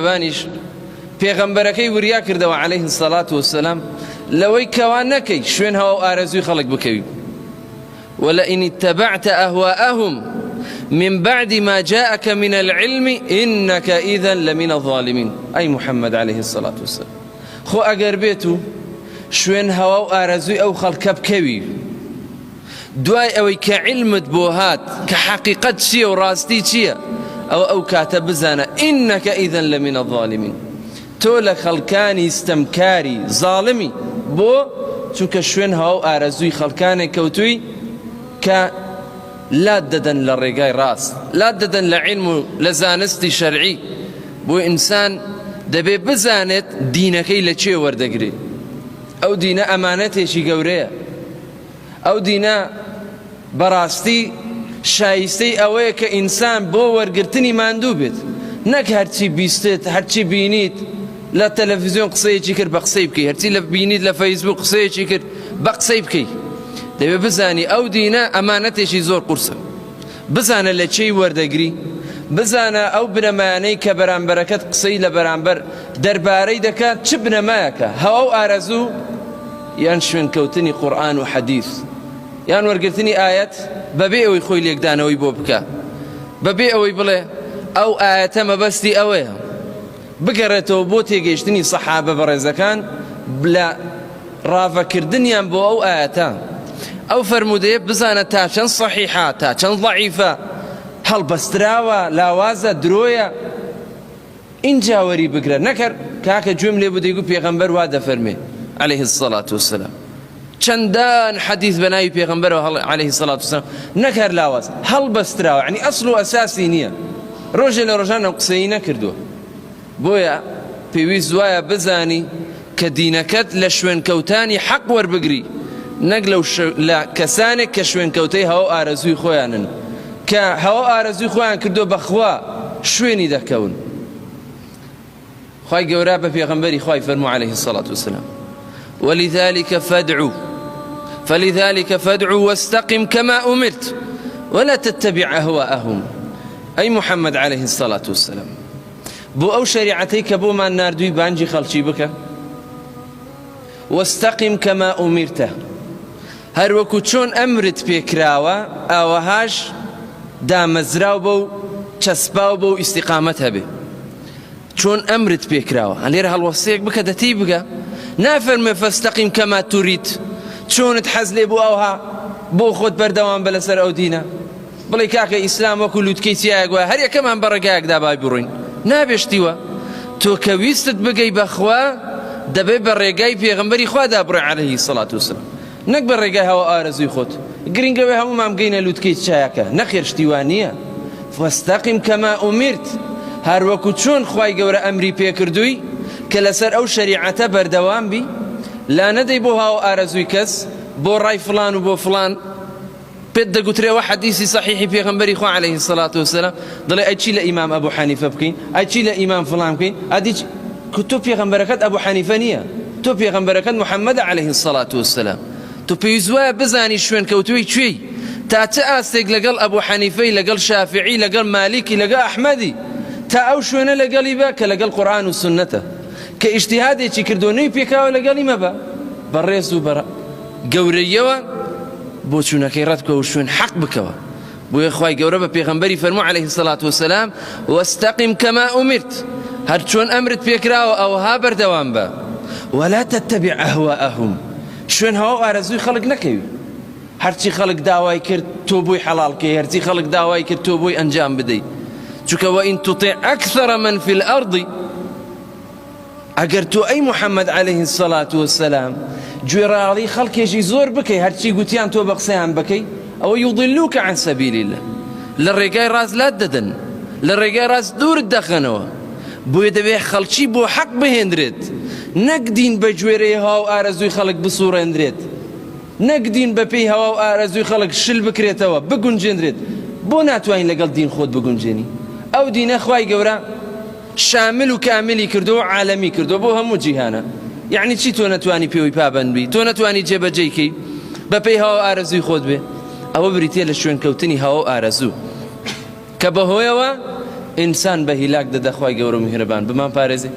میهرەبانیش پێغەمبەرەکەی وریا کردەوە علیه الصلاة والسلام لەوەی کەوا نەکەی شوێن هەوا و ئارەزووی خەڵک بکەوی. ولئن اتبعت أهواءهم من بعد ما جاءك من العلم إنك إذا لمن الظالمين. ئەی محمد علیه الصلاة والسلام خۆ ئەگەر بێت و شوێن هەوا و ئارەزووی ئەو خەڵکە بکەوی دوای ئەوەی کە عیلمت بۆ هات کە حەقیقەت چییە و ڕاستی چییە، ئەوە ئەو کاتە بزانە انک اذا لمن الظالمین تۆ لە خەڵکانی ستەمکاری، زاڵمی، بۆ؟ چونکە شوێن هەوا و ئارەزووی خەڵکانێک کەوتووی کە لات دەدەن لە ڕێگای ڕاست، لات دەدەن لە عیلم و لە زانستی شەرعی، بۆ ئینسان دەبێ بزانێت دینەکەی لە کێ وەردەگرێ، ئەو دینە ئەمانەتێکی گەورەیە. ئەو دینە بەڕاستی شایستەی ئەوەیە کە ئینسان بۆ وەرگرتنی ماندوو بێت، نەک هەرچی بیستت، هەرچی بینیت لە تەلەفزیۆن قسەیەکی کرد بە قسەی بکەی، هەرچی لە بینیت لە فەیسبوک قسەیەکی کرد بە قسەی بکەی. دەبێت بزانی ئەو دینە ئەمانەتێکی زۆر قورسە. بزانە لە کێی وەردەگری، بزانە ئەو بنەمایانەی کە بەرامبەرەکەت قسەی لە بەرامبەر دەربارەی دەکات چ بنەمایەکە، هەوا و ئارەزوو یان شوێنکەوتنی قورئان و حەدیث یان وەرگرتنی ئایەت بەبێ ئەوەی خۆی لێکدانەوەی بۆ بکا، بەبێ ئەوەی بڵێ ئەو ئایەتە مەبەستی ئەوەیە، بگەڕێتەوە بۆ تێگەیشتنی سەحابە بەڕێزەکان لە ڕاڤەکردنیان بۆ ئەو ئایەتە، ئەو فەرموودەیە بزانە تا چەند سەحیحە، تا چەند ضەعیفە، هەڵبەستراوە، لاوازە، درۆیە، ئینجا وەری بگرە، نەک هەر کاکە گوێم لێ بوو دەیگوت پێغەمبەر وا دەفەرمێ علیه الصلاة والسلام. چەندان حەدیث بە ناوی پێغەمبەرەوە هەڵ علیه الصلاة والسلام نەک هەر لاواز، هەڵبەستراوە، یعنی ئەسڵ و ئەساسی نییە، ڕۆژێ لە ڕۆژان ئەم قسەی نەکردووە. بۆیە پێویست وایە بزانی کە دینەکەت لە شوێنکەوتانی حەق وەربگری نەک لەو لە کەسانێک کە شوێنکەوتەی هەوا و ئارەزووی خۆیانن کە هەوا و ئارەزووی خۆیان کردووە بە خوا شوێنی دەکەون. خوای گەورە بە پێغەمبەری خوای فەرموو علیه الصلاة والسلام ولذلك فادع فلذلك فادع واستقم كما أمرت ولا تتبع أهواءهم. ئەی محمد علیه الصلاة والسلام بۆ ئەو شەریعەتەی کە بۆمان ناردووی بانگی خەڵکی بکە، واستقم کما امرت، هەروەکو چۆن ئەمرت پێکراوە ئاوەهاش دامەزراو بە و چەسپاو بە و ئیستیقامەت هەبێ. چۆن ئەمرت پێکراوە لێرە هەڵوەستەیەک بکە دەتێی بگە، نافەرموێ فاستقم کما ترید، چۆنت حەز لێ بوو ئەوها بۆ خۆت بەردەوام بە لەسەر ئەو دینە. بڵێی کاکە ئیسلام وەکو لوتکەی چیایەک وایە هەر یەکەمان بە ڕێگایەکدا بای بڕۆین نابێ شتی وا تۆ کە ویستت بگەی بە خوا دەبێ بە ڕێگای پێغەمبەری خوادا بڕۆی عەلەیهی سەڵات وسلام نەک بە ڕێگای هەوا ئارەزووی خۆت گرنگە وێ هەموومان بگەینە لوتکەی چیایەکە نەخێر شتی وا نییە فاستقم کما امرت هەر وەکو چۆن خوای گەورە ئەمری پێکردووی کە لەسەر ئەو شەریعەتە بەردەوام بی لا نەدەی بۆ هاو ئارەزووی کەس بۆ ڕای فڵان و بۆ فڵان پێت دەگوترێ وە حەدیسی سەحیحی پێغەمبەری خوا علیه الصلاة والسلام دەڵێ ئەی چی لە ئیمام ئەبو حەنیفە بکەین ئەی چی لە ئیمام فڵان بکەین ئەدی تۆ پێغەمبەرەکەت ئەبو حەنیفە نییە تۆ پێغەمبەرەکەت محەممەدە علیه الصلاة والسلام تۆ پێویست وایە بزانی شوێنکەوتووی کوێی تا چ ئاستێک لەگەڵ ئەبو حەنیفەی لەگەڵ شافعی لەگەڵ مالیکی لەگەڵ ئەحمەدی تا ئەو شوێنە لەگەڵی بە کە لەگەڵ قورئان و سوننەتە کە ئیجتیهادێکی کردووە نوێی پێکاوە لەگەڵی مەبە بە ڕێز و بە گەورەییەوە بۆچوونەکەی ڕەت بکەوە و شوێن حەق بکەوە. بۆیە خوای گەورە بە پێغەمبەری فەرموو علیه الصلاة والسلام واستقم کما امرت هەر چۆن ئەمرت پێکراوە ئەوها بەردەوام بە ولا تتبع اهواءهم شوێن هەوا و ئارەزووی خەڵک نەکەوی هەرچی خەڵک داوای کرد تۆ بۆی حەڵاڵ کەی هەرچی خەڵک داوای کرد تۆ بۆی ئەنجام بدەی چونکە وإن تطع أكثر من في الأرض ئەگەر تۆ ئەی محمد علیه الصلوة والسلام گوێڕایەڵی خەڵکێکی زۆر بکەی هەرچی گوتیان تۆ بە قسەیان بکەی ئەوە یضلوک عن سبیل اللە لە ڕێگای ڕاست لات دەدەن لە ڕێگای ڕاست دوورت دەخەنەوە بۆیە دەبێ خەڵکی بۆ حەق بهێنرێت نەک دین بە گوێرەی هەوا و ئارەزووی خەڵک بسوڕێنرێت نەک دین بە پێی هەوا و ئارەزووی خەڵک شل بکرێتەوە بگونجێنرێت بۆ ناتوانین لەگەڵ دین خۆت بگونجێنی ئەو دینە خوای گەورە شامل و کاملی کردووە و عالەمی کردووە بۆ هەموو جیهانە یەعنی چی تۆ نەتوانی پێوەی پابەند بی تۆ نەتوانی جێبەجێی کەی بەپێی هەوا و ئارەزووی خۆت بێ ئەوە بریتیە لە شوێنکەوتنی هەوا و ئارەزوو کە بەهۆیەوە ئینسان بە هیلاک دەدا خوای گەورە و میهرەبان بمان پارێزێ.